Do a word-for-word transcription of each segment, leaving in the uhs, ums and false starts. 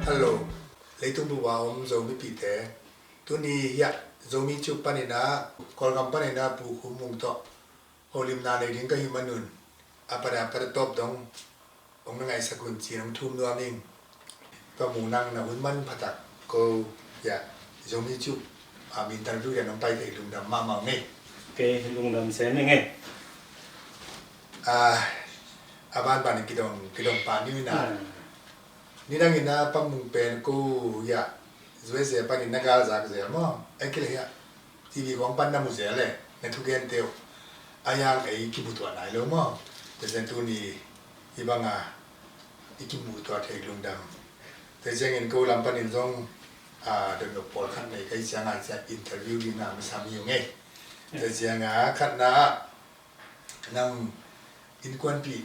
Hello, leitung bup a om Zomipihte. Tuni hiah Zomi Tube panin ah Kawlgam panin ah Pu Khum Mung tawh holimna nei ding ka hih manun a pat a pat a tawp dong hong na ngaihsak un ci-in hong thum nuam ing. Tua Mung, nang na hun manphatak ko hiah Zomi Tube a min interview hiah hong pai thei lungdam mahmah ung ei. Kei lungdam sem ing ei. A, a banban in kidong, kidong pah ni uh in ah. Nidang in ah Pa Mung pen ko hiah U S A panin na galzak zel maw? Ei, kei le hiah T V khawng pan na mu zel le, na thugente uh. A yang ei kimutuah nai lo maw? Tua ciang tuni hih banga i kimutuah thei lungdam. Tua ciangin ko lam panin zong a, dotnop pawlkhat nei ka hih ciangah ciah interview ding a masa mi ung ei. Tua ciangah khatna ah nang innkuanpih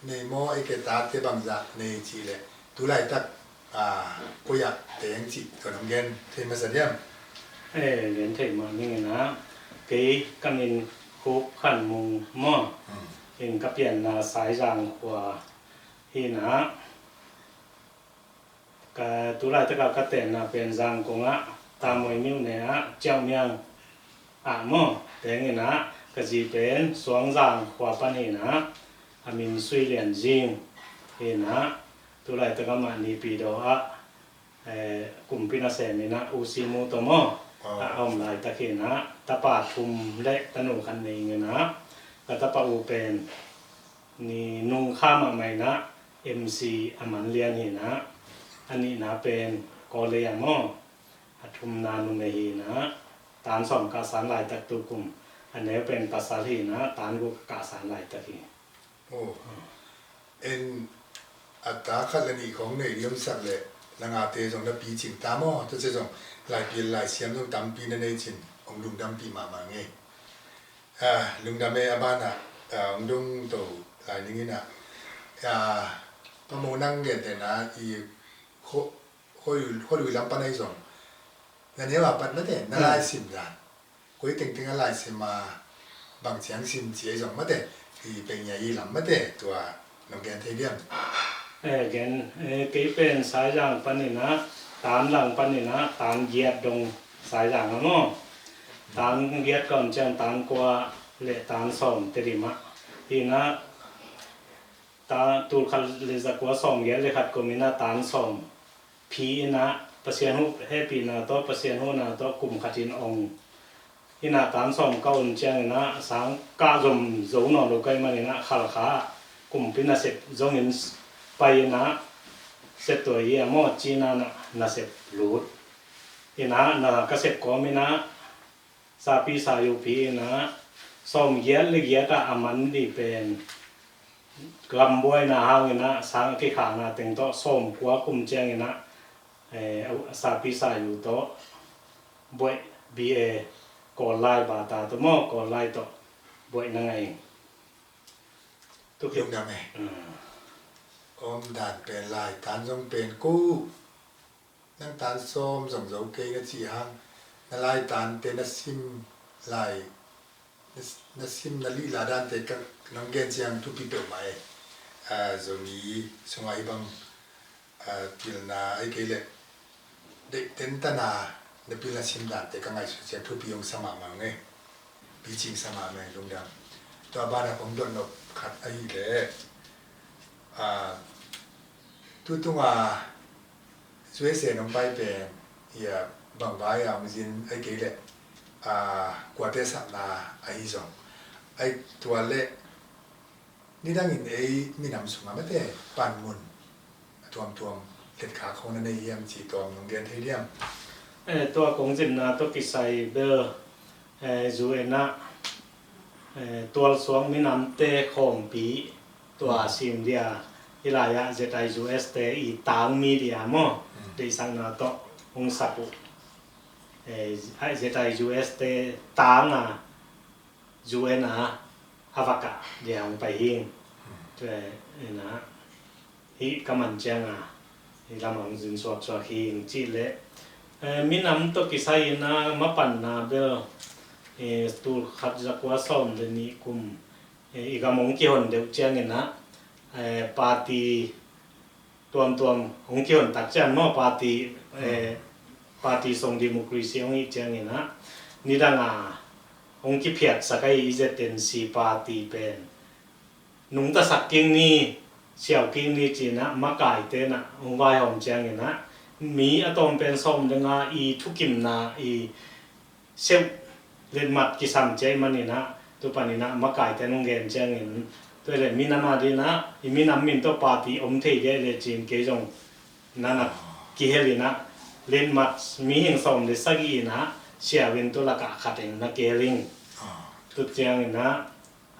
nei maw, ei ke tate bangzah nei cih leh tu laitak a, koi ah teng cih tua nong gen thei masa diam? E, gen thei mah ning in ah, kei ka min Khuk Khan Mung maw. Hmm. In ka pianna Saizang khua hi in ah, ka tu laitak a ka tenna pen Zangkong ah, Tamuai myone ah, Ciaumiang ah maw, teng in ah, ka zi pen Suangzang khua pan hi in ah, a min Sui Lian Zing hi in ah, tu laitak amah Naypyidaw ah, eh, kumpi nasem in ah, U Si Mu tawh maw, a om laitak hi in ah, tapa thum le tanu khat nei ing in ah, ka tapa u pen ni nung kha mahmah in ah, M C a man lian hi in ah, a nihna pen Kawlei ah maw, a thumna numei hi in ah, tan sawm kah san laitak tu kum, a neu pen pasal hi in ah, tan guk kah san laitak hi. Oh. En, a ta khat le nih khawng nei ding om sak leh, na ngate zong na picing ta maw? Tua ciang zong laipil laisiam zong tampi na nei cin, hong lungdampih mahmah ing ei. A, lungdam e, a banah a, hong dongto lai ning in ah, a, Pa Mung, nang gentehna i Kho-, Kholui, Kholui lam pan ahi zong, na neu a pat mate na laisim dan, koi tengteng a laisim a, bang ciang sim ci ahi zong mate, i peng ia i lam mate, tua nong gen thei diam? E, gen, e, kei pen Saizang pan in ah, tan lang pan in ah, tan giat dong Saizang ah maw. Tan giat ka om ciang tan kua le tan sawm Tedim ah hi in ah, ta, tul khat le za kua sawm giat le khat kum in ah, tan sawm phi in ah, Pasian huh hehpihna tawh, Pasian huhna tawh kum khat in ong in ah, tan sawm ka om ciang in ah, sang kah zom zo nawn lo ka hih man in ah, Khalkha ah kumpi nasep zong in pai in ah, Setuai ah maw, Cina ah nasep lut in ah, na ka sep kawm in ah, sapi sayu phi in ah, sawm giat le giat ah a man ding pen, gam buaina hang in ah, sang a kikhakna teng tawh sawm kua kum ciang in ah, eh, sapi sayu tawh buaih, B A, Kawl lai bata tawh maw, Kawl lai tawh buaih na ngah ing. Tuk hi. Lungdam e. Mm. Om dan pen lai tan zong pen ko, nang tan sawm zong zo kei na cih hang, na lai tante na sim lai, na, na sim na lihla dante ka nong gen ciang thupi peuhmah e. A, Zomi sungah hih bang, a, pilna ahi kei leh deih tentana na pilna sim dante ka ngaihsut ciang thupi hong sa mahmah ung e. Picing sa mahmah e, lungdam. Tua banah kong dotnop khat ahih leh, a, tutung a U S A nong pai pen, ia, bang vai a hong zin ahi kei leh, a, kuate sapna ahi zong, ahi tua leh nidangin ei minam sungah mate panmun a tuamtuam letkhak khawng na nei hiam cih tawm nong gen thei diam? Eh, tua kong zimna tawh kisai bel, eh, U N ah, eh, tualsuak minamte khawmpi tua sim dia, hih lai-ah Z I U S te i tang media maw, deihsakna tawh hong sak uh. Eh, Z I U S te tang a, U N a, a vakah dia hong pai hing. Tua ina, hih ka man cianga, hih lamah hong zin suaksuak hing cih leh, eh, minam tawh kisai ina mapanna bel, eh, tul khat za kua sawm le nih kum, eh, i gam hong kihon deuh ciangina, eh, party tuamtuam hong kihon tak ciang maw, party, eh, party song democracy hong ih ciangin ah, nidang a hong kiphiatsak ahi i Z N C party pen nungtasak kik ni, siau kik ni ci-in ah makaite in ah hong vaihawm ciangin ah, mi a tawm pen sawm le nga i thukimna i seuh letmat kisam ciai manin ah, tu panin ah makaite in hong gen ciangin, tua leh minam a ding ah i minam min tawh party om thei ding leh ci-in kei zong na na kihel in ah, letmat mihing sawm le sagih in ah siau in tu lakah khat in na kihel ing. Tu ciangin ah,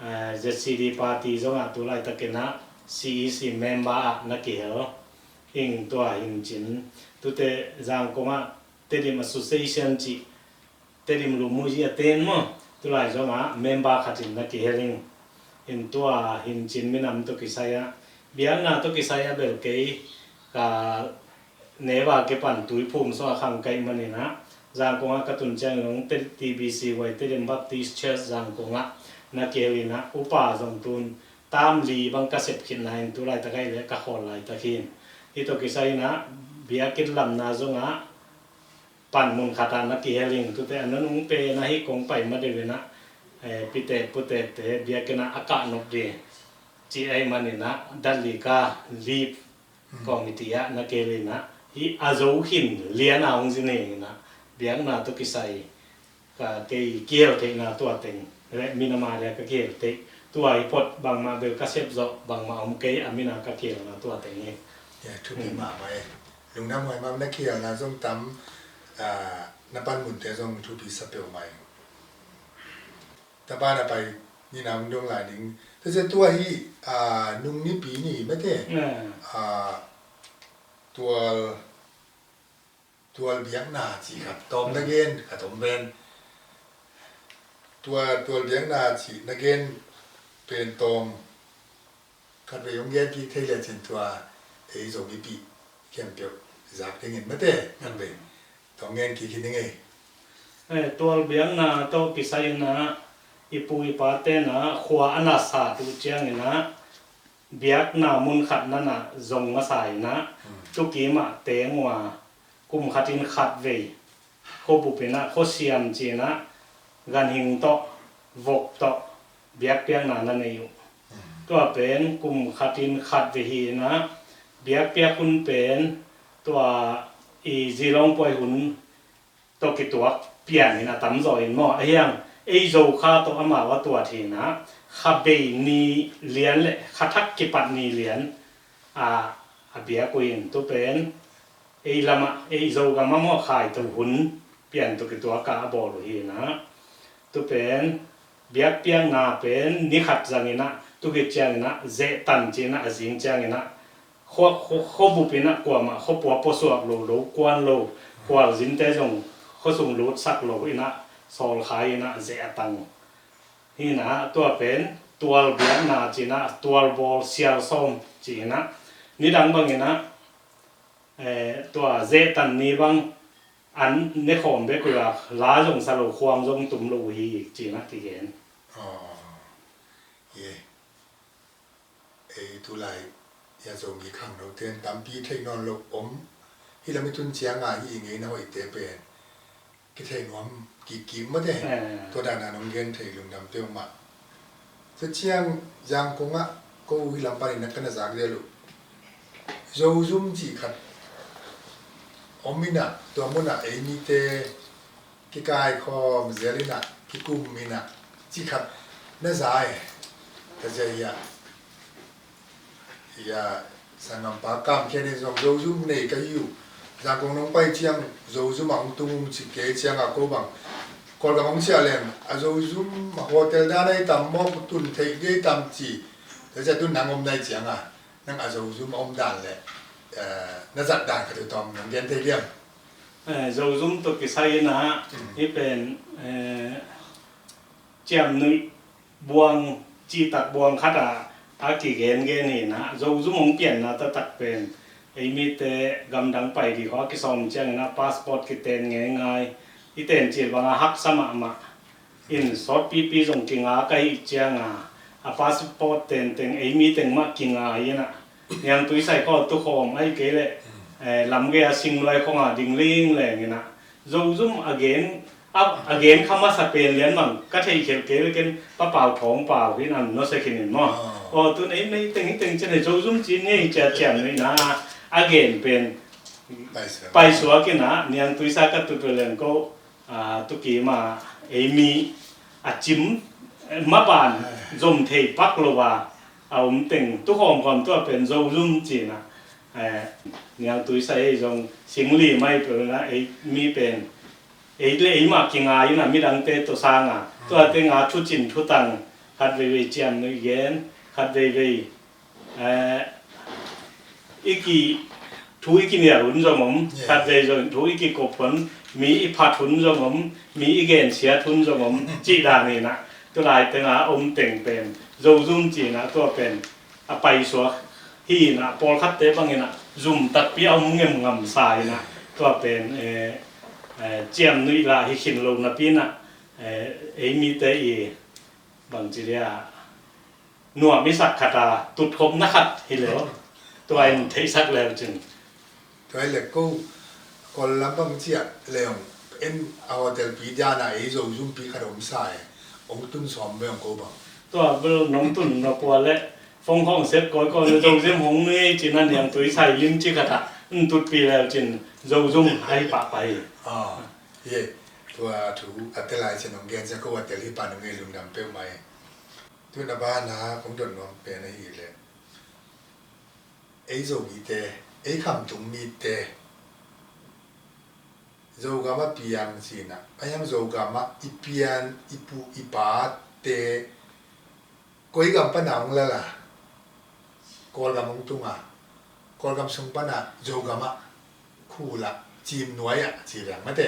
eh, Z C D party zong ah tu laitakin ah C E C member ah na kihel ing. Tua hincin tute Zangkong ah Tedim Association cih, Tedim Lumuyi a ten maw, tulai zong ah member khat in na kihel ing. In tua hincin minam tawh kisai ah, biakna tawh kisai ah bel kei ka neva kipan Tuiphum sung ah khang ka hih manin ah, Zangkong ah ka tun ciangin hong Te-, T B C Y, Tedim Baptist Church Zangkong ah na kihel in ah, upa zong tun tam li bang ka sep khitna in, tu laitak ahih leh ka khawl laitak hi. Hih tawh kisai in ah biakinn lamna zong ah pan mun khat ah na kihel ing. Tute a nunung pen ah hih kong pai ma deuh in ah, eh, pite putekte biakinn ah a kah nop ding ci ahih manin ah, Dalika Leaf Committee ah na kihel in ah, hih a zo khin lian a hong zin hi in ah, biakna tawh kisai ka kei kihel theihna tua teng leh minam a ding ah ka kihel theih, tua hi phot, bangmah bel ka sep zawh, bangmah om kei, a min a ka kihelna tua teng hi. Ya, thupi mahmah e. Lungdam huai mah, na kihelna zong tam, ah, na panmunte zong thupi sa peuhmah e. Tapa na pai ni na hong dong lai ning. Tua ciang tua hi, ah, nung nipi ni mate. Ah, tual, tual biakna cih khat tawm na gen khat om ven. Tua tual biakna cih na gen pen tawm khat vei hong gen kik thei le cin tua ei Zomipih khempeuh zak dingin mate khat vei tawm gen kik hi ning ei. Eh, tual biakna tawh kisai in ah i pu i pa ten ah khua a na sat uh ciangin ah biakna mun khat na na zong masa in ah, tukim ah teng uh a, kum khat in khat vei khuabup in ah, khuasiam ci-in ah, ganhing tawh, vok tawh biakpiakna na nei uh. Tua pen kum khat in khat vei hi in ah, biakpiak hun pen tua i zilawngpuai hun tawh kituak pian in a tamzaw in maw, a hiang ei Zo kha tawh amau a tuat hi in ah, kha bei ni lian le kha thak kipat ni lian a, a biak uh in, tu pen ei lamah, ei Zogam ah maw, khaitu hun pian tawh kituak a bawl uh hi in ah, tu pen biakpiakna pen ni khat zang in ah, tu khit ciangin ah zehtan ci-in ah, a zing ciangin ah khua, khua, khuabup in ah kuamah khuapua puasuak lo, lo kuan lo, khualzinte zong khuasung lutsak lo in ah sawlkhai in ah zeh a tang uh. Hi in ah tua pen tual biakna ci-in ah, tual bawl sial sawm ci-in ah, nidang bangin ah, eh, tua zehtan ni bang an ne khawm bek uh a, la zong sa lo, khuang zong tum lo uh hi ci-in ah kigen. Aw, ye. Ei tulai a Zomi khangnote in tampi thei nawn lo om. Hih lam i tun ciang a hih i ngeina hoihte pen kithei nuam kikkik mate. Eh. Tua dan a nong gen thei lungdam peuhmah. Tua ciang Zangkong ah ko hih lam panin na ka na zak zel uh. Zozum cih khat om in ah, tua mun ah ei mite kikaikhawm zel in ah, kikum in ah, cih khat na za e. Ka zia hi ah, hi ah, sanggampa Kam Khen in zong Zozum nei ka hi uh. Zangkong nong pai ciang Zozum a hong tung ung ci kei ciang a, ko bang Kawlgam hong ciah leng a Zozum a hotel dan a i tam maw, tun theih ding i tam ci. Ka zia tun nang om nai ciang a, nang a Zozum a om dan le, eh, na zat dan khat uh tawm nong gen thei diam? Eh, Zozum tawh kisai in ah, hih pen, eh, ciamnuih buang, cihtak buang khat ah a kigengen hi in ah, Zozum hong pianna taktak pen ei mite gamdang pai ding khawng a kisawm ciangin ah passport kiten ngeingai, i ten cil bang a haksa mahmah. In sawtpipi zong kinga ka hih ciang a, a passport tenteng ei mi teng mah kinga hi in ah, Niangtui sai khaw tukhawm ahi kei leh, eh, lam gei a singluai khawng a ding lingleng in ah, Zozum a gen, a, a gen kha masa pen lian bang ka theih khelh kei leh ken Pa Pau Thawng Pau hi in an nusia khin in maw. Aw, tun ei mei teng hi teng ciang hi Zozum ci ni ei ci a ciamnuihna a gen pen paisuak in ah, Niangtui sa ka tut ve leng ko, a, tukim a ei mi a cim, eh, maban zom thei pak lo a, a om teng tukhawm khawm tua pen Zozum ci in ah, eh, Niangtui sa ei zong singli mai pen ah ei mi pen ei le ei mah kingai in ah midangte tawh sang a, tua teng a thucin thutang khat veivei ciamnuih gen, khat veivei, eh, i ki, thu i kinial hun zong om, khat vei zong thu i kikop hun, mi i phat hun zong om, mi i gensiat hun zong om, cih dan in ah, tu lai teng a om teng pen Zozum ci in ah tua pen a paisuak hi in ah, pawlkhatte bang in ah zum takpi a om ngemngam sa in ah, tua pen, eh, eh, ciamnuih lah hi khin lo napi in ah, eh, ei mite i bangci lia nuam i sak khat a tutkhopna khat hi leu, tua in theihsak leu cin. Tua hi leh ko Kawl lam bang ciah leng en a hotel pi dan a ei Zozum pi khat om sa e, ong tun sawm ve ong ko bang. Tua bel nong tun na pua leh phone khawng set kawikawi leh Zozum hong nui ei cin a Niangtui sai lim ci khat a n tutpi leu cin Zozum ahi pahpah hi. Ah, ye, tua thu a tel ai cin ong gen cia ko a tel hi pa nong ei lungdam peuhmah hi. Tun a bana kong dot nuam pen ahi leh ei Zomite, ei khamtung mite Zogam a piang cin ah, a hiang Zogam ah i pian i pu i pate koi gam pana hong lala Kawlgam hong tunga, Kawlgam sung pana Zogam ah khul ah cim nuai ah ci veng mate.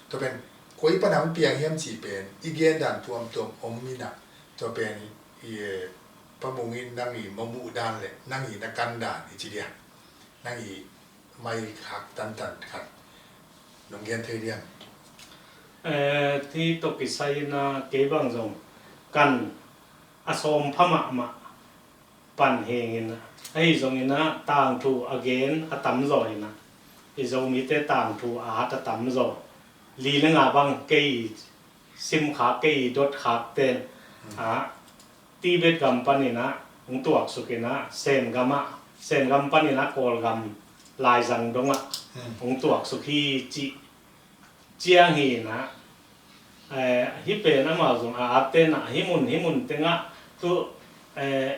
Tua pen koi pana hong piang hiam ci pen i gen dan tuamtuam om in ah, tua pen i, eh, Pa Mung in nang i mamuh dan le nang i na kan dan i ci dia, nang i mai khak tantan khat nong gen thei diam? Eh, thi tawh kisai in ah kei bang zong kan a sawm pha mahmah pan hing in ah, ahi zong in ah tangthu a gen a tamzaw in ah, i Zomite tangthu a at a tamzaw. Li le nga bang kei simkhak kei dotkhak ten ah, Tibet gam panin ah hong tuaksuk in ah, Sen gam ah, Sen gam panin ah Kawlgam laizang dongah hong tuaksuk hi cih ciang hi in ah, eh, hih pen amau zong a atte in ah hih mun hih mun tengah tu, eh,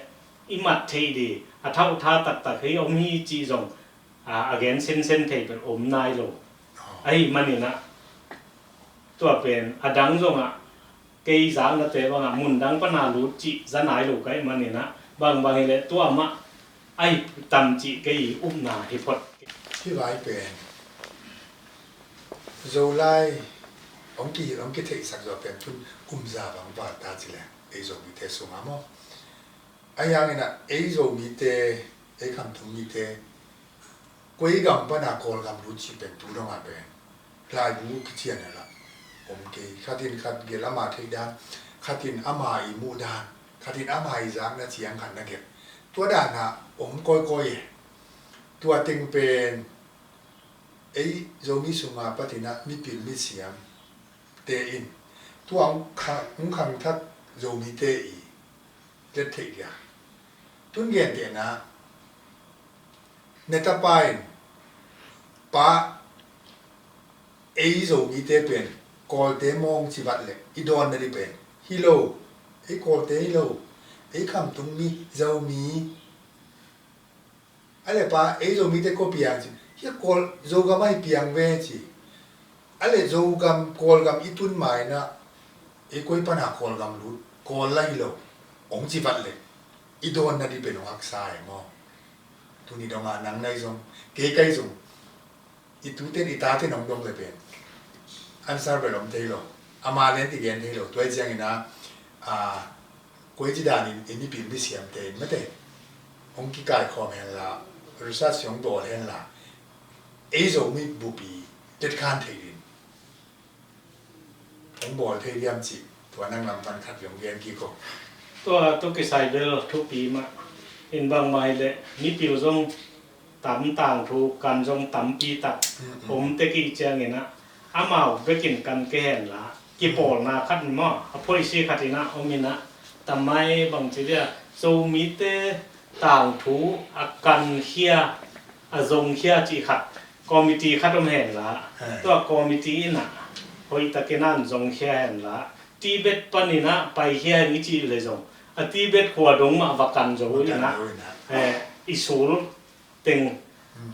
i mat theih ding a thauhtha taktak hi om hi cih zong, a, a gen sensen thei pen om nai lo. Ahi manin ah tua pen a dang zongah kei zaknate bangah mun dang pana lut cih za nai lo ka hih manin ah bangbang hileh tua mah ahi tam cih kei upna hi phot. Hih vai pen Zolai hong kihilh hong kitheihsak zaw pen tun kum za bang val ta cileh ei Zomite sungah maw? Ahi hangin ah ei Zomite, ei khamtung mite koi gam pana Kawlgam lut cih pen tu dongah pen laibu kician a lah om kei. Khatin khat gel ama theih dan, khatin ama i muh dan, khatin ama i zakna ciang khat na gel. Tua danah om kawikawi e. Tua teng pen ei Zomi sunga patinah mipil misiam te in tua hong kha-, hong khangthak Zomite i let theih dia. Tun gentehna na tapa in pa ei Zomite pen Kawlte mawng civat le i dawnna dih pen hi lo, ei Kawlte hi lo, ei khamtung mi Zomi. A le pa ei Zomite kua piang ci, hi Kawl Zogam ahi piang ve ci. A le Zogam Kawlgam i tun mainah ei koi pana Kawlgam lut Kawl la hi lo hong civat le i dawnna dih pen hong haksa e maw? Tuni dongah nang nai zong kei kai zong i tuten i taten hong dong le pen answer bel om thei lo. Ama len i gen thei lo. Tua i ciangin ah, a, koi ci danin i mipil misiamte in mate hong kikaikhawm henla, research hong bawl henla, ei Zomi bupi tetkhan thei din hong bawl thei diam cih tua nang lam pan khat hong gen kik o. Tua tu kisai bel thupi mah. In bangmah hileh mipil zong tam, tangthu kan zong tampi tak om tek i ciangin ah, amau bekin kan ke henla, kipawlna khat maw, a policy khat in ah om in ah, tamai bangci dia, Zomite tangthu a kankhia, a zongkhia cih khat, committee khat om henla, tua committee in ah hoihtakin an zongkhia henla, Tibet panin ah paikhia hen i cih le zong, a Tibet khua dong mah va kan zo in ah, i sul teng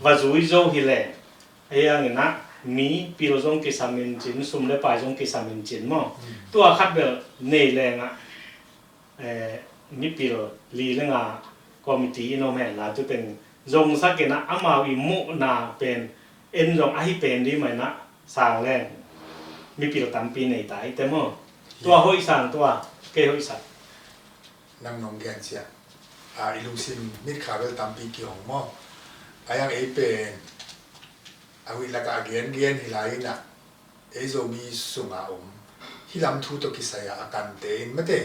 va zui zo hileh, a hiangin ah mipil zong kisamin cin, sum le pai zong kisamin cin maw. Tua khat bel nei leng ah, mipil li le nga committee in om henla, tu teng zongsak in ah, amau i muhna pen en zong ahi pen ding mah in ah, sang leng mipil tampi nei ta i te maw. Tua hoih sang, tua kei hoihsak. Nang nong gen ciah a, i lungsim mitkha bel tampi kihong maw. A hiang ei pen a huih lakah a gengen hi lai in ah, ei Zomi sunga om hi lam thu tawh kisai a, a kante in mate,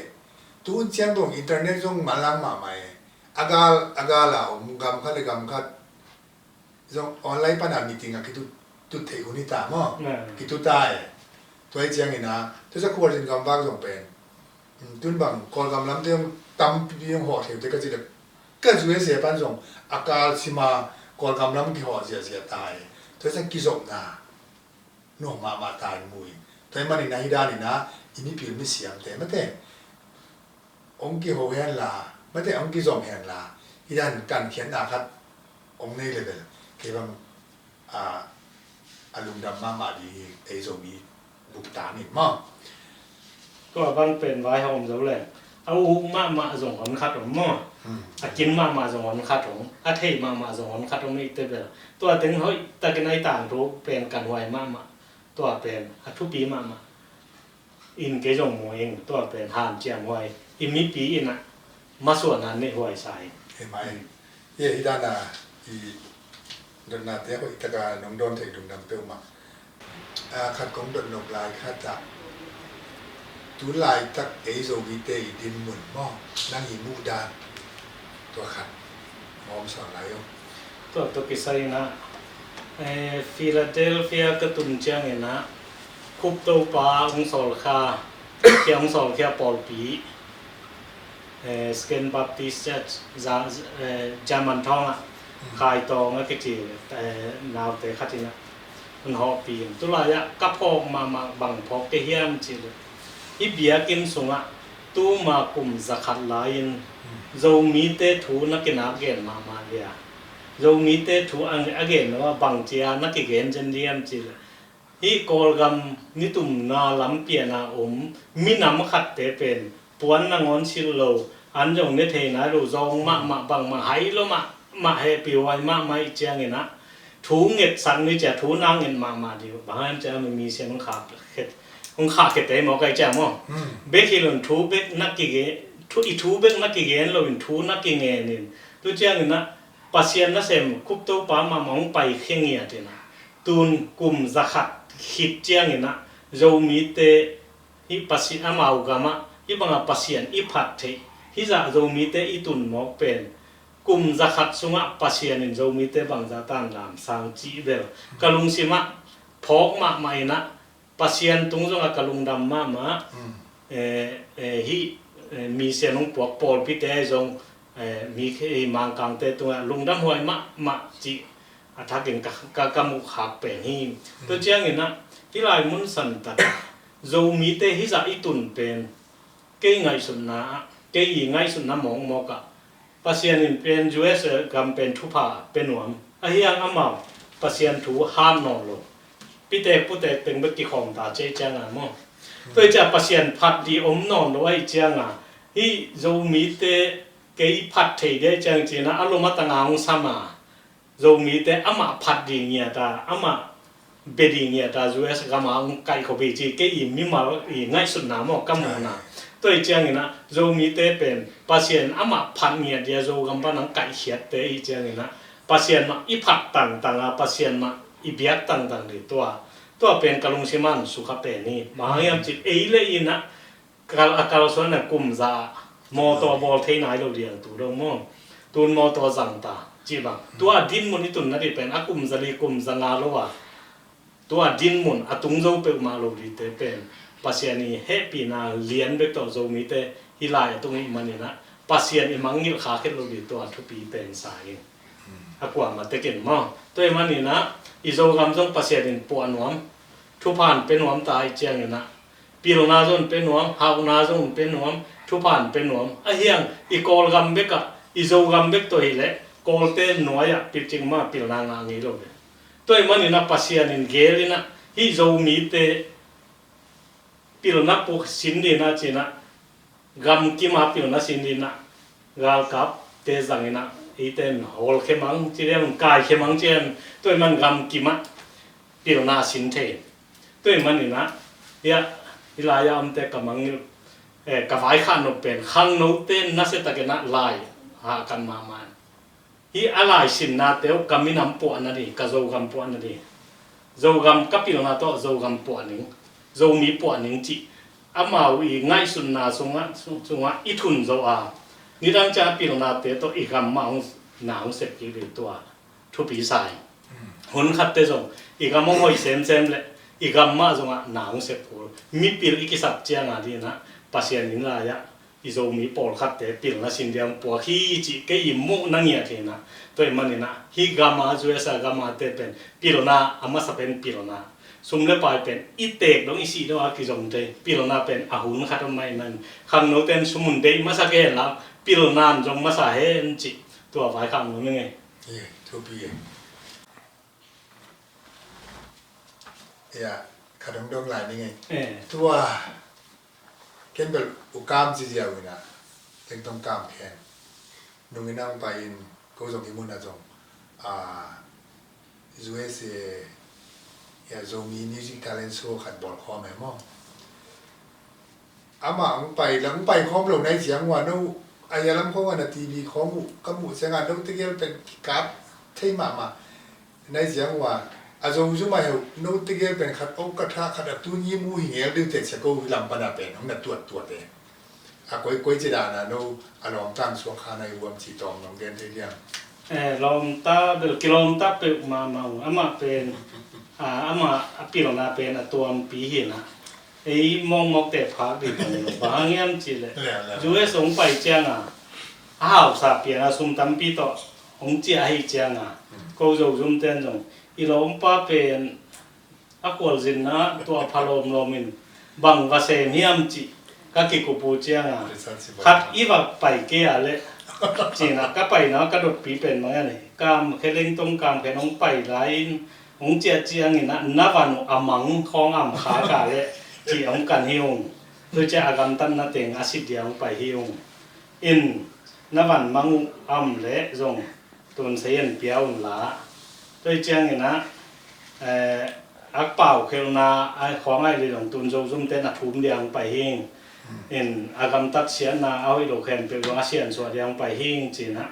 tu un ciang dong internet zong manlang mahmah e. A gal, a gal a om gam khat le gam khat zong online pana meeting a kitut, tut theih hun hi ta maw. Kitut ta e. Tua hi ciangin ah, tu sa khualzin gamvak zong pen, tun bang Kawlgam lamte zong tampi zong hawh thei uh te ka cih le, ka U S A pan zong a kal sima Kawlgam lam kihawh ziahziah ta e. Tua hi ciang kizopna nuam mahmah ta in mu in. Tua hi manin ah, hi danin ah i mipil misiamte mate hong kiho henla, mate hong kizom henla, hi dan kankhiatna khat hong nei le bel, kei bang a, a lungdam mahmah ding hi, ei Zomi buk tangin maw. Tua bang pen vaihawm zo leng, a uk mahmah zong hon khat om maw. A kin mahmah zong hon khat om, a thei mahmah zong hon khat om i te bel, tua teng hoihtakin a i tangthu pen kan huai mahmah. Tua pen a thupi mahmah. In kei zong mu ing, tua pen hanciam huai, i mipi in ah masuan han neih huai sa ing. Hi mai. Hi, hi dan a i dotnate hoih taka nong dawn theih lungdam peuhmah. A, khat kong dot nop lai khat ah, tu laitak ei Zomite i dinmun maw, nang i muh dan, tua khat hong hawm sawn lai aw. Tua tawh kisai in ah, eh, Philadelphia ka tun ciangin ah, Khup Topa hong sawlkhia, kia hong sawlkhia pawlpi, eh, Second Baptist Church, za, eh, German thawng ah, Khai Tawng a kici, eh, naute khat in ah, hong hawhpih in. Tulai ah ka phawk mahmah, bang phawk kei hiam cih leh, hih biakinn sungah tuma kum zakhat lai-in Zomite thu na kinak gen mahmah hi a, Zomite thu a, a gen lo a, bang cia na kigen zen diam cih leh, hih Kawlgam nitumna lampian a om minam khatte pen puan nangawn silh lo, an zong ne thei nai lo, zawng mahmah, bangmah hai lo mahmah, hehpih huai mahmah ih ciangin ah, thu ngetsak ni cia, thu na nget mahmah dih uh. Bang hang hiam cih leh mi Sian hong khak khia, hong khak khia tei mawk ahih ciang maw. Bek hi lo in thu bek na kigen, thu, i thu bek na kigen lo in thu na kingen in. Tu ciangin ah Pasian nasem Khup Topa mahmah hong paikhia ngiat in ah, tun kum zakhat khit ciangin ah Zomite hih Pasian, amau gamah hih bangah Pasian i phat theih, hih zah Zomite i tun mawk pen, kum zakhat sungah Pasian in Zomite bangzah tan lamsang cih bel ka lungsimah phawk mahmah in ah, Pasian tung zongah ka lungdam mahmah. Eh, eh, hih, eh, mi Sian hong puak pawlpite zong, eh, mi khe-, eh, Mangkangte tungah lungdam huai mahmah cih a thakin ka, ka, ka muh khak pen hi. Tua ciangin ah, hih lai mun san takah Zomite hih zah i tun pen, kei ngaihsutna ah, kei i ngaihsutna mawkmawk ah, Pasian in pen U S A gam pen thupha pe nuam. A hiang amau Pasian thu hat nawn lo. Pitek putek teng bek kikhawm ta cih ciangin maw. Tua ih ciang Pasian phat dih om nawn lo ahih ciangin, hih Zomite kei phat thei dih ahih ciangin ci-in ah, a lom a tang a hong sam a, Zomite amah phat dih ngiat a, amah bia dih ngiat a, U S gam ah hong kaih khop hi ci, kei i mimal i ngaihsutna maw, ka muhna. Tua ih ciangin ah Zomite pen Pasian amah phat ngiat dih a, Zogam pan hong kaihkhiatte ih ciangin ah, Pasian mah i phat tangtang a, Pasian mah i biak tangtang dih, tua, tua pen ka lungsim ah sukha pen hi. Bang hang hiam cih leh ei le ei in ah, kal, a kalsuan a kum za ah mawtaw bawl thei nai lo ding tu dong maw. tun mawtaw zang ta cih bang. Tua dinmun i tunna dih pen a kum za li kum za nga lo a, tua dinmun a tung zo peuhmah lo dihte pen Pasian i hehpihna lian bek tawh Zomite hih lai a tung ih maninah Pasian i mangngilh kha khet lo dih tua thupi pen sa in. A kuamah tekin maw. Tua ih maninah i Zogam zong Pasian in puah nuam, thuphan pe nuam ta ih cianginah pilna zong pe nuam, hauhna zong pe nuam, thuphan pe nuam. A hiang i Kawlgam bekah, i Zogam bek tawh hileh Kawlte nuai-ah pilcing mah pilna ngah ngei lo ve. Tua ih maninah Pasian in gel inah hih Zomite pilna puak sin dinah cinah gamkima pilna sin dinah galkapte zanginah eite in hawlkhia mang ci lian kaikhia mang cian tua ih man gamkimah pilna sin thei. Tua ih maninah hiah i lai-a omte ka mangngilh, eh, ka vaikhak nop pen khangnote nasiatakinah lai hahkan mahmah. Hih a lai sinnate uh ka minam puahna dih, ka Zogam puahna dih. Zogam ka pilna tawh Zogam puah ning, Zomi puah ning cih amau i ngaihsutna sungah, sungah i thun zo a, nidang ciang a pilnate tawh i gam mah hong na hong sep kik dih tua thupi sa hi. Hun khatte zong i gam hong hoih semsem leh i gam mah zongah na hong sep kul. Mipil i kisap cianga dinah Pasian in lai-ah i Zomi pawlkhatte pilna sin diam puak hi cih kei i muhna ngiat hinah. Tua ih maninah hih gama, U S A gamate pen pilna a masa pen pilna, sum le pai pen i teek dong i sih dong a kizom thei. Pilna pen a hun khat om mah ih man khangnote in sum un deih masa kei henla pilna in zong masa hen cih tua vaikhak nuam ing ei. Thupi e. Ya, khat hong dong lai ning ei. Eh. Tua ken bel u kam ci ziau inah, tengtong kam khen. Nung inah hong pai in ko zong i munah zong, ah, U S A, ya, Zomi Music Talent Show khat bawl khawm e maw. Amah hong pai, la hong pai khawm lo nai ciang ua no, a ya lam khawng a na T V khawng uh ka muh cianga no tegel pen kikap thei mahmah. Nai ciang ua a zo zumai heuh no tegel pen khat o ka tha khat a tun yi mu hi ngel deuh tek sia ko hi lam pana pen hong na tuat tuat e. A koi koi ci dana no a lawmtang suak kha nai uam ci tawm nong gen thei diam? Eh, lawmta bel kilawmta peuh mahmah uh. Amah pen, ah, amah a pilna pen a tuampi hinah. Ei mawkmawkte phak dih pan lo. Bang hang hiam cihleh U S hong pai cianga a hausa piana sum tampi tawh hong ciah ahi cianga ko Zozumte in zong i lawmpa pen a khualzinna tua pha lawmlawm in bang va sem hiam cih ka kikup uh cianga khat i va pai kei a leh cinah ka paina ka dotpi pen bang hiam, Kam Khe Lengtong Kam Khe nong pai lai in hong ciah ciangin ah na van uh a mang khawng am kha ka leh cih hong kan hi ung. Tua ciah a gamtatna teng a sit dia hong pai hi ung. In na van mang uh am leh zong tun sei in pia un la. Tua hi ciangin ah, eh, a paukhelhna a khawng aih leh zong tun Zozumte in a thum dia hong pai hi ing. In a gamtat siatna a hoih lo khempeuh zong a siansuah dia hong pai hi ing cinah.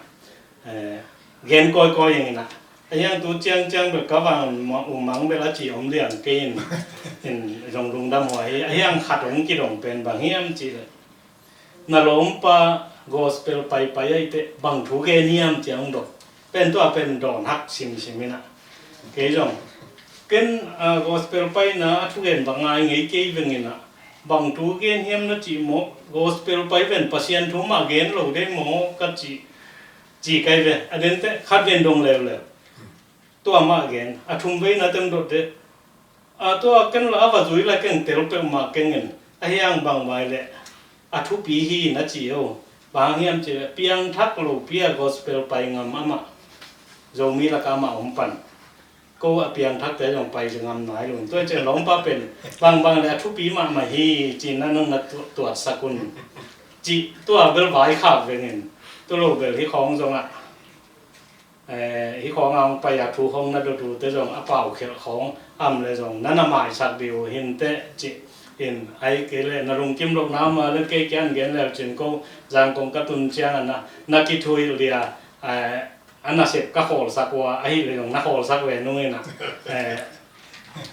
Eh, gen kawikawi ing inah. A hiang tu ciangciang bel ka van mang, u mang bel a ci om liang kei in, in zong lungdam huai hi. A hiang khat hong kidong pen bang hiam cihleh na lawmpa gospel paipai ahih teh bang thu gen hiam ciang hong dong. Pen tua pen dawn hak simsim inah. Kei zong ken, ah, gospel paina a thugen bang ngai ngei kei veng inah. Bang thu gen hiam na cih maw, gospel pai ven Pasian thu mah gen lo dei maw ka cih. Ci kai ve, a dente khat ven dong leuleu. Tua mah gen, a thum veina tem dot de. A tua ken la a va zui la keng tel peuhmah keng in, a hiang bang vai leh a thupi hi na ci o. Bang hiam ci leh piangthak lo pia gospel pai ngam amah Zomi laka amah om pan. Ko a piangthakte zong pai ngam nai lo. Tua cian lawmpa pen bangbang le a thupi mahmah hi ci-in na nung na tu-, tuatsak un. Cih tua bel vaikhak vengin. Tu lo bel hi khawng zongah, eh, hi khawngah hong pai a thu khawng na dotute zong a paukhelh khawng am le zong na na maisak dih uh hinteh cih in, ahih kei leh na lungkim lohna mah le kei kiang gen leu cin ko Zangkong ka tun ciangah na, na kithuhilh dia, eh, a nasep ka khawlsak uh a, ahih leh zong na khawlsak ve nung inah, eh,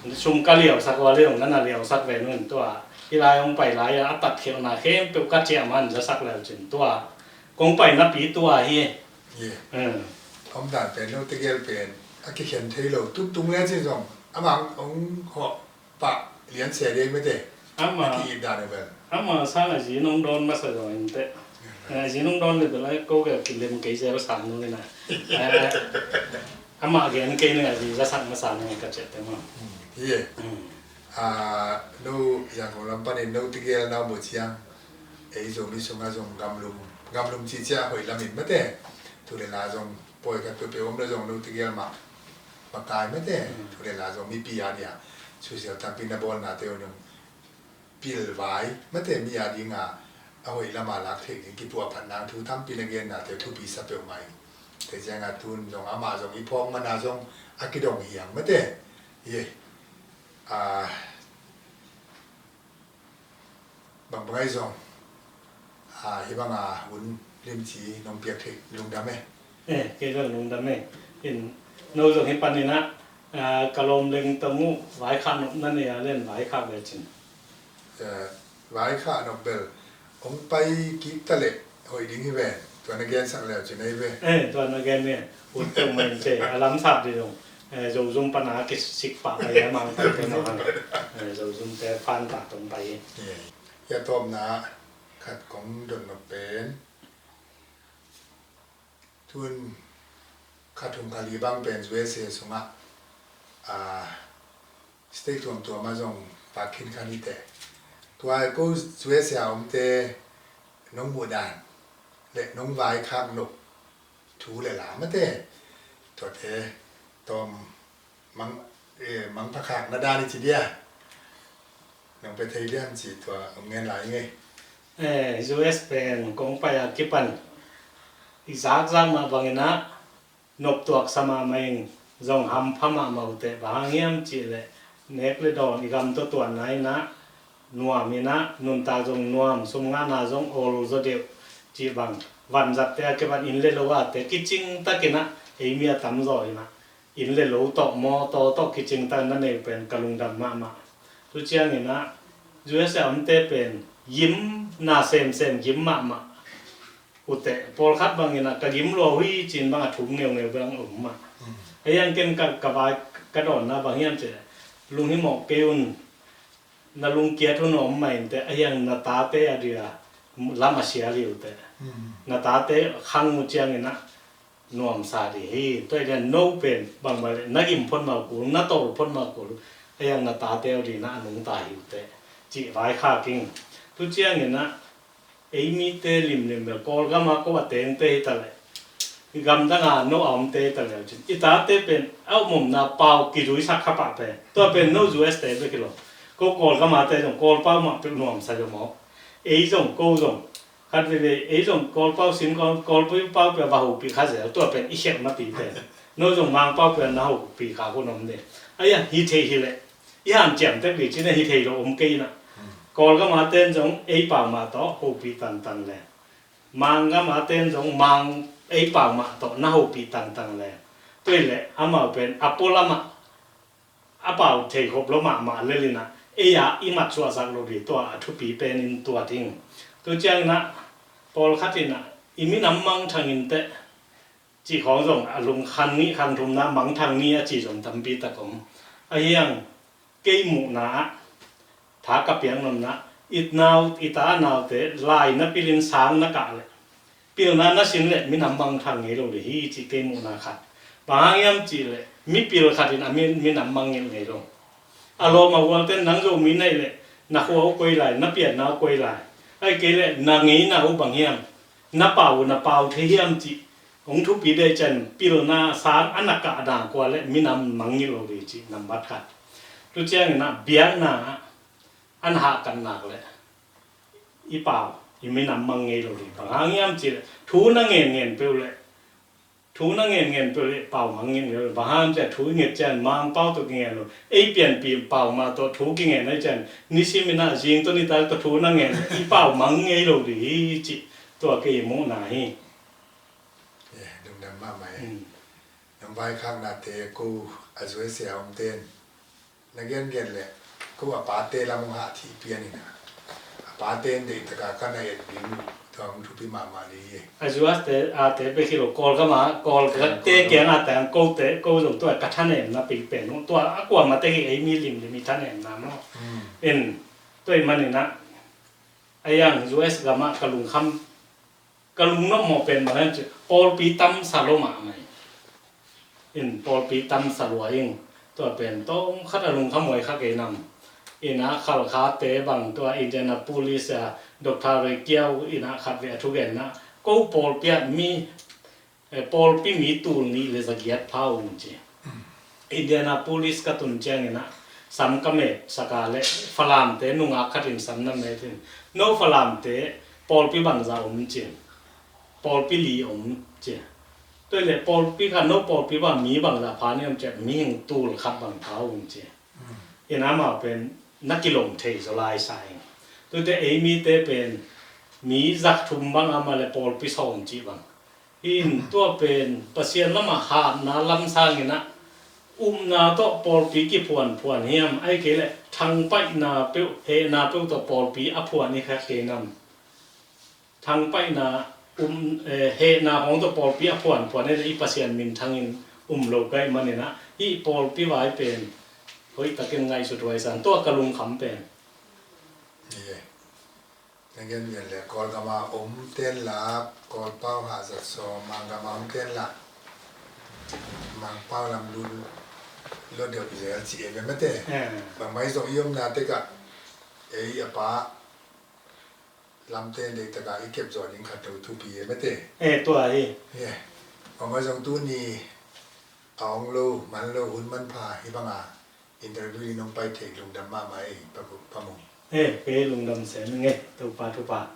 sum ka liausak uh a leh zong na na liausak ve nung in tua. Hih lai hong pai lai-ah a tatkhelhna khempeuh ka ciah man zasak leu cin tua. Kong pai napi tua hi. Yeah. Om dan pen no tegel pen a kikhen thei lo, tuk tung le ci zong amang ong hawh pah lian se dei mete. Ama a ki-it dan uh bel. Ama sang a zi nong dawn masa zong in te. A zi nong dawn le bel a ko bel kilem kei zel sang nong ina. Ama gen kei nong a zi za sang masa nong ka chet te ma. Hi e. No Yangon lam panin no tegel na mu ciang ei Zomi sunga zong gamlum gamlum ci cia hoih lamin mate. Thu le la zong pawi khat peuhpeuh om le zong no tegel mah makai mate. Thu le la zong mipi a dia susial tampi na bawlna te uh nung pilvai mate mi a dinga a hoih lama lak theih ding kipuahphat nang thu tampi na genna te thupi sa peuhmah in. Te cianga tun zong amah zong i phawk mana zong a kidong hiang mate. Ye. Bangbang ahi zong hibanga hun limci nong piak theih lungdam e. Eh, kei zong lungdam e. In no zong hi paninah ka lawm leng tong uh vaikhak nop na nei a len vaikhak le cin. Vaikhak nop bel hong pai kik ta leh hoih ding hi ve. Tua na gensak leu cin ahi ve. Eh, tua na gen ve. Ut teuh mai in ce a lamsap dih zong. Zozum pana kisik pah pai a mang pai te mah hang. Zozum te fan pah tong pai hi. Hia tawpna khat kong dot nop pen tun kha thum kha li bang pen U S A sungah state tuamtuam ah zong pak khin kha ni teh. Tua ko U S A omte nong muh dan le nong vaikhak nop thu le la mate tuate tawm mang mang phakhak na dan i ci dia. Nong pe thei lian ci tua om ngen lai ngei. U S pen kong pai a kipan i zakzak mah banginah noptuak sa mahmah in zong hampha mahmah uh teh bang hang hiam cihleh nek le dawn i gam tawh tuanna inah nuam inah nuntak zong nuam sumngahna zong ol zaw deuh cih bang vanzatte a kipan inn le lo a te kicing takinah ei mi a tamzaw inah inn le lo tawh mawtaw tawh kicing tak na nei pen ka lungdam mahmah. Tu cianginah U S A omte pen gim na semsem gim mahmah. Uteh pawlkhat banginah ka gim lua hui cin bang a thum ngeungeu bang um mah. A hiang ken ka vai ka dawnna bang hiam cih lunghimawh kei un. Na lungkiat hun a om mah inteh a hiang na tate a dia lam a sial hi uteh. Na tate khang uh cianginah nuamsa dih hi. Tua hi lian no pen bangbang le na gim phot mah kul na tawl phot mah kul a hiang na tate aw dih na a nungta hi uteh cih vaikhak ing. Tu cianginah ei mite limlim bel Kawlgam a ko a tengte hi taleh i gamdang a no a omte hi taleh cin i tate pen a omomna pau kizuisak kha pah pen tua pen no U S te bek hi lo. Ko Kawlgam a te zong Kawlpau mah peuh nuamsa zong maw. Ei zong ko zong khat veve ei zong Kawlpau sin Kawlpau pia va hopih kha zel tua pen i khelh napi pen no zong Mangpau pia na hopih kha ko nom de. A hiang hi thei hileh i hanciam tek dih cin a hi thei lo om kei inah Kawlgam a ten zong ei pau mah tawh hopih tantan le Manggam a ten zong mang ei pau mah tawh na hopih tantan le tuai le amau pen a pualamah a pau thei khop lo mahmah lelinah ei ah i mat suahsak lo dih tua a thupi penin tua ding. Tu cianginah pawlkhat inah i minam mangthang inteh cih khawng zong a lung khan nih khan thumna mangthang ni a ci zong tampi tak om. A hiang kei muhna ah tha ka piak nopna i nau i ta naute lai na pilin sang na kah leh pilna na sin leh minam mangthang ngei lo dih hi cih kei muhna khat. Bang hang hiam cih leh mipil khatin a minam mangngilh ngei lo. A lawm a gualten nang Zomi na hih leh na khua uh koi lai na pianna uh koi lai. Ahih kei leh na ngeina uh bang hiam na pau uh na pau thei hiam cih hong thupi deh cian pilna sang a na kah dang kua le minam mangngilh lo dih cih nambat khat. Tu cianginah biakna ah a na hahkat nak le i pau i minam mang ngei lo dih bang hang hiam cih le thu na ngen ngen peuh le thu na ngen ngen peuh le pau mang ngei lo bang hang hiam cih le thu i nget cian Mangpau tawh kingen lo ei pianpih pau mah tawh thu kingen ahi cian nisiminah zing tawh nitak tawh thu na ngen le i pau mang ngei lo dih hi cih tua kei i muhna hi. Lungdam mahmah e. Nang vaikhaknate ko a zuaisia omten na gengen le ko a pate lam hong hah thih pian ina a pate in deihtaka ka na et ding uh Ka hong thupi mahmah ni hi. A U S te a te bek hi lo, Kawlgam a, Kawlgam te kiang a tang ko te, ko zong tua ka thanemna pi pen uh, tua a kuamah te hi ei mi limlim i thanemna maw. In tua i maninah a yang U S gam ah ka lungkham, ka lungnop mawh pen bang hiam cih pawlpi tamsa lo mahmah hi. In pawlpi tamsa lua in tua pen tawm khat a lungkham huai kha kei nam. Inah Khalkhate bang tua Indianapolis a Doctor Ray Kiau inah khat ve a thugenna, ko pawlpi ah mi, eh, pawlpi mi tul nih le zagiat pha un ci. Indianapolis ka tun cianginah sam ka met saka le Falamte nungak khatin sam na met in, no Falamte pawlpi bangza om ci. Pawlpi li om ci. Tua le pawlpi kha no pawlpi bang mi bangza pha ni om ci, mihing tul khat bang pha om ci. In amau pen na kilom thei zaw lai sa ing. Tuate ei mite pen mi zak thum bang amah le pawlpi sawm ci bang. In tua pen Pasian lamah hatna lam sanginah upna tawh pawlpi kiphuanphuan hiam, ai kei le thangpaihna peuh, hehna peuh tawh pawlpi a phuan i kha kei nam. Thangpaihna um, eh, hehna hong tawh pawlpi a phuanphuan in i Pasian minthangin um lo ka hih maninah hih pawlpi vai pen hoihtakin ngaihsut huai san tua ka lungkham pen. Ni e. Na gen gen le Kawlgam a om ten la, Kawlpau hahzat sawm, Manggam a om ten la, Mangpau lam lul lo deuh zel ci e ve mate. Eh. Bangmai zong i omna tekah ei a pa lamte deihtakah i kep zawh ding khat lo thupi e mate. Eh, tua hi. Eh. Bangmai zong tuni a ong lo, man lo, hun manpha hi banga interview in ong pai thei lungdam mahmah ei, Pa Mung. Eh, kei lungdam sem ing e, Topa thupha.